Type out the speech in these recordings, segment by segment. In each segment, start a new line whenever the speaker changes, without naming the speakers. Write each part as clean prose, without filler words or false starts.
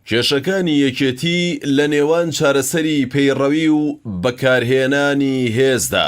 کێشەکانی یەکێتی لە نێوان چارەسەری پەیڕەوی و بەکارهێنانی هێزدا.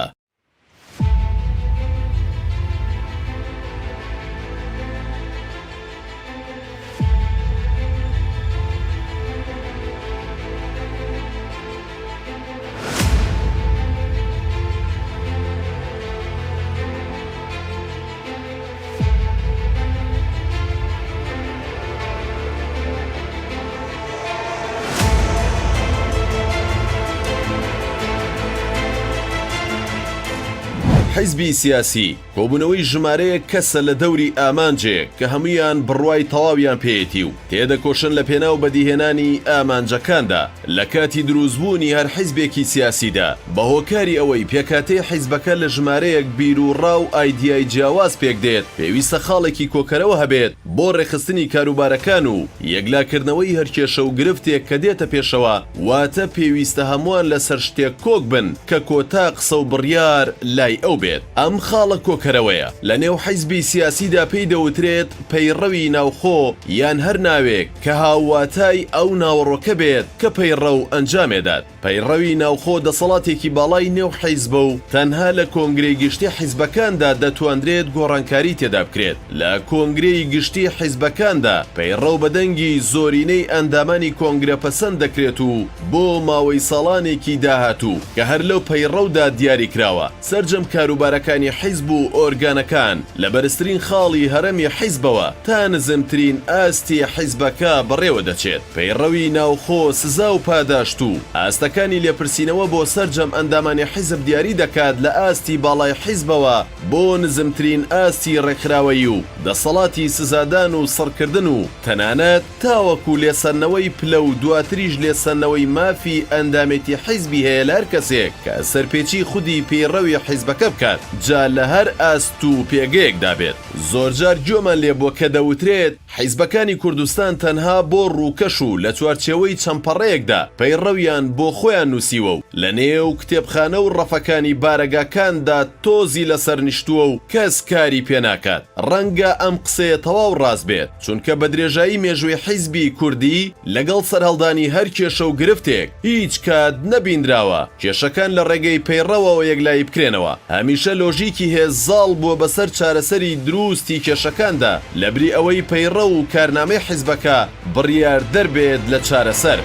حیزبی سیاسی، کۆبوونەوەی ژمارەیەک کەسە لە دەوری ئامانجێک کە هەموویان بڕوای تەواویان پێیەتی و تێدەکۆشن لە پێناو بەدیهێنانی ئامانجەکاندا. لە کاتی دروستبوونی هەر حیزبێکی سیاسیدا، بە هۆکاری ئەوەی پێکهاتەی حیزبەکە لە ژمارەیەک بیروڕا و ئایدیای جیاواز پێکدێت، پێویستە خاڵێکی کۆکەرەوە هەبێت بۆ ڕێکخستنی کاروبارەکان و یەکلاکردنەوەی هەر کێشە و گرفتێک کە دێتە پێشەوە، واتە پێویستە هەمووان لەسەر شتێک کۆک بن کە کۆتا قسە و بڕیار لای ئەو بێت. ئەم خاڵە کۆکەرەوەیە لە نێو حیزبی سیاسیدا پێی دەوترێت پەیڕەوی ناوخۆ یان هەر ناوێک کە هاوواتای ئەو ناوەڕۆکە بێت کە پەیڕەو ئەنجامێدات. پەیڕەوی ناوخۆ دەسەڵاتێکی باڵای نێو حیزبە و تەنها لە کۆنگرەی گشتی حیزبەکاندا دەتواندرێت گۆڕانکاری تێدا بکرێت. لە کۆنگرەی گشتی حیزبەکاندا پەیڕەو بە دەنگی زۆرینەی ئەندامانی کۆنگرە پەسەند دەکرێت و بۆ ماوەی ساڵانێکی داهاتوو کە هەر لەو پەیڕەودا دیاریکراوە سەرجەم کاروبارەکانی حیزب و ئۆرگانەکان لە بەرزترین خاڵی هەرەمی حیزبەوە تا نزمترین ئاستی حیزبەکە بەڕێوە دەچێت. پەیڕەوی ناوخۆ سزا و پاداشت و ئاستەکانی لێپرسینەوە بۆ سەرجەم ئەندامانی حیزب دیاری دەکات لە ئاستی باڵای حیزبەوە بۆ نزمترین ئاستی ڕێکخراوەیی و دەسەڵاتی سزادان و سڕکردن و تەنانەت تاوەکو لێسەندنەوەی پلە و دواتریش لێسەندنەوەی مافی ئەندامێتی حیزبی هەیە لە هەر کەسێک کە سەرپێچی خودی پەیڕەوی حیزبەکە بکات جا لە هەر ئاست و پێگەیەکدا بێت. زۆرجار گوێمان لێبووە کە دەوترێت حیزبەکانی کوردستان تەنها بۆ ڕووکەش و لە چوارچێوەی چەند پەڕەیەکدا پەیڕەویان بۆ خۆیان نووسیوە و لە نێو کتێبخانە و ڕەفەکانی بارەگاکاندا تۆزی لەسەر نیشتووە و کەس کاری پێ ناکات. ڕەنگە ئەم قسەیە تەواو ڕاست بێت، چونکە بە درێژایی مێژووی حیزبی کوردی لەگەڵ سەرهەڵدانی هەر کێشە و گرفتێک هیچ کات نەبینراوە کێشەکان لە ڕێگەی پەیڕەوەوە یەکلایی بکرێنەوە، هەمیشە لۆژیکی هێز زاڵ بووە بەسەر چارەسەری دروستی کێشەکاندا لەبری ئەوەی پەیڕەو و کارنامەی حیزبەکە بڕیاردەر بێت لە چارەسەر.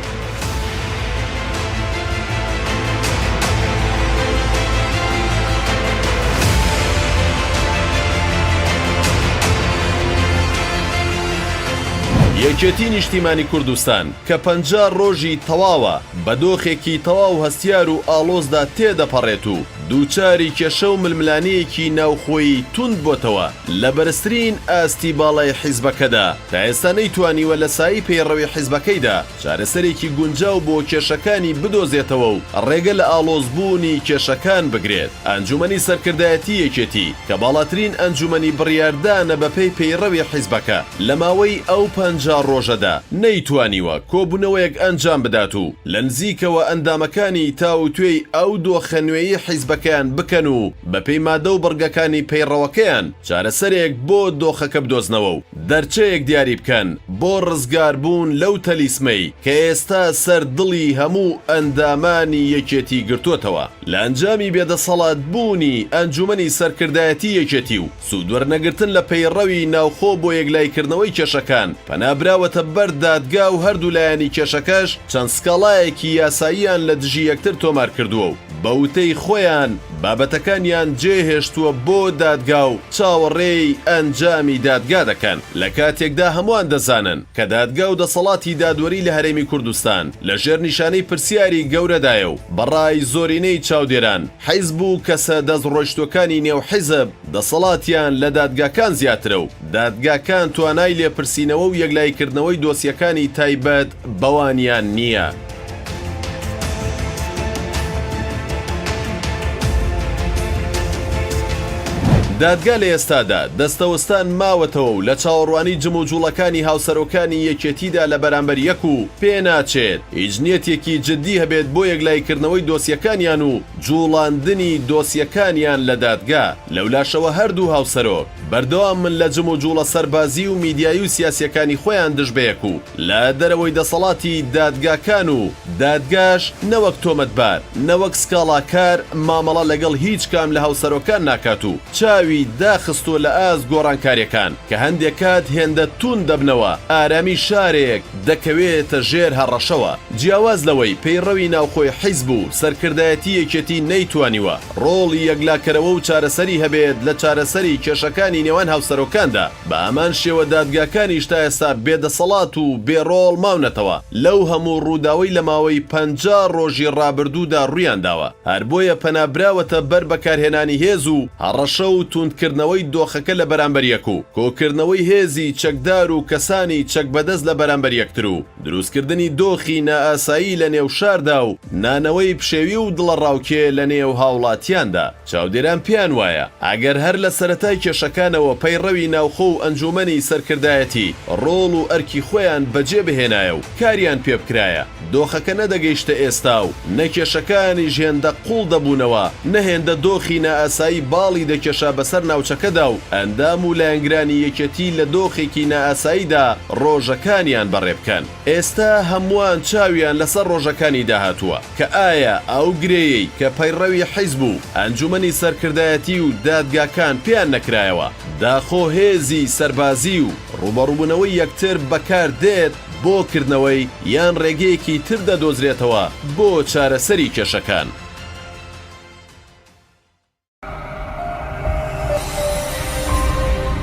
یەکێتی نیشتیمانی کوردستان کە 50 ڕۆژی تەواوە بە دۆخێکی تەواو هەستیار و ئاڵۆزدا تێدەپەڕێت و دووچاری کێشە و ململانێیەکی ناوخۆیی توند بۆتەوە لە بەرزترین ئاستی باڵای حیزبەکەدا، تا ئێستا نەیتوانیوە لە سایەی پەیڕەوی حیزبەکەیدا چارەسەرێکی گونجاو بۆ کێشەکانی بدۆزێتەوە و ڕێگە لە ئاڵۆزبوونی کێشەکان بگرێت. ئەنجومەنی سەرکردایەتی یەکێتی کە باڵاترین ئەنجومەنی بڕیاردانە بەپێی پەیڕەوی حیزبەکە، لە ماوەی ئەو 50 ڕۆژەدا نەیتوانیوە کۆبوونەوەیەک ئەنجام بدات و لە نزیکەوە ئەندامەکانی تاوتوێی ئەو دۆخە نوێی حیزبەکەیان بکەن و بەپێی مادە و بڕگەکانی پەیڕەوەکەیان چارەسەرێک بۆ دۆخەکە بدۆزنەوە و دەرچەیەک دیاری بکەن بۆ ڕزگاربوون لەو تەلیسمەی کە ئێستا سەر دڵی هەموو ئەندامانی یەکێتی گرتۆتەوە لە ئەنجامی بێدەسەڵاتبوونی ئەنجومەنی سەرکردایەتی یەکێتی و سوودوەرنەگرتن لە پەیڕەوی ناوخۆ بۆ یەکلاییکردنەوەی کێشەکان، پەنا براوەتە بەر دادگا و هەردوو لایەنی کێشەکەش چەند سکاڵایەکی یاساییان لە دژی یەکتر تۆمار کردووە و بە وتەی خۆیان بابەتەکانیان جێهێشتووە بۆ دادگا و چاوەڕێی ئەنجامی دادگا دەکەن لە کاتێکدا هەمووان دەزانن کە دادگا و دەسەڵاتی دادوەری لە هەرێمی کوردستان لە ژێر نیشانەی پرسیاری گەورەدایە و بە ڕای زۆرینەی چاودێران حیزب و کەسە دەستڕۆیشتووەکانی نێو حیزب دەسەڵاتیان لە دادگاکان زیاترە و دادگاکان توانای لێپرسینەوە و یەکلاییکردنەوەی دۆسیەکانی تایبەت بەوانیان نییە. دادگا لە ئێستادا دەستەوەستان ماوەتەوە و لە چاوەڕوانی جموجوڵەکانی هاوسەرۆکانی یەکێتیدا لە بەرامبەر یەک و پێناچێت هیچ نیەتێکی جدی هەبێت بۆ یەکلاییکردنەوەی دۆسیەکانیان و جوڵاندنی دۆسیەکانیان لە دادگا، لەولاشەوە هەردوو هاوسەرۆک بەردەوامن لە جموجوڵە سەربازی و میدیایی و سیاسیەکانی خۆیان دژ بەیەک و لە دەرەوەی دەسەڵاتی دادگاکان و دادگاش نەوەک تۆمەتبار نەوەک سکاڵاکار مامەڵە لەگەڵ هیچ کام لە هاوسەرۆکان ناکات و چاوی داخستووە لە ئاست گۆڕانکاریەکان کە هەندێک کات هێندە توند دەبنەوە ئارامی شارێک دەکەوێتە ژێر هەڕەشەوە. جیاواز لەوەی پەیڕەوی ناوخۆی حیزب و سەرکردایەتی یەکێتی نەیتوانیوە ڕۆڵی یەکلاکەرەوە و چارەسەری هەبێت لە چارەسەری کێشەکانی نێوان هاوسەرۆکاندا، بە هەمان شێوە دادگاکانیش تا ئێستا بێدەسەڵات و بێ ڕۆڵ ماونەتەوە لەو هەموو ڕووداوەی لە ماوەی 50 ڕۆژی ڕابردوودا ڕوویانداوە، هەر بۆیە پەنا براوەتە بەر بەکارهێنانی هێز و هەڕەشە و تووندکردنەوەی دۆخەکە لە بەرامبەر یەک و کۆکردنەوەی هێزی چەکدار و کەسانی چەک بەدەست لە بەرامبەر یەکتر و دروستکردنی دۆخی نائاسایی لە نێو شاردا و نانەوەی پشێوی و دڵەڕاوکێ لە نێو هاوڵاتیاندا. چاودێران پێیان وایە، ئەگەر هەر لە سەرەتای کێشەکانەوە پەیڕەوی ناوخۆ و ئەنجوومەنی سەرکردایەتی ڕۆڵ و ئەرکی خۆیان بەجێ بهێنایە و کاریان پێبکرایە، دۆخەکە نەدەگەیشتە ئێستا و نە کێشەکانیش هێندە قووڵ دەبوونەوە، نە هێندە دۆخی نائاسایی باڵی دەکێشا بەسەر ناوچەکەدا و ئەندام و لایەنگرانی یەکێتی لە دۆخێکی نائاساییدا ڕۆژەکانیان بەڕێبکەن. ئێستا هەمووان چاویان لەسەر ڕۆژەکانی داهاتووە کە ئایا ئەو گرێیەی کە پەیڕەوی حیزب و ئەنجومەنی سەرکردایەتی و دادگاکان پێیان نەکرایەوە، داخۆ هێزی سەربازی و ڕووبەڕووبوونەوەی یەکتر بەکار دێت بۆ کردنەوەی یان ڕێگەیەکی تر دەدۆزرێتەوە بۆ چارەسەری کێشەکان؟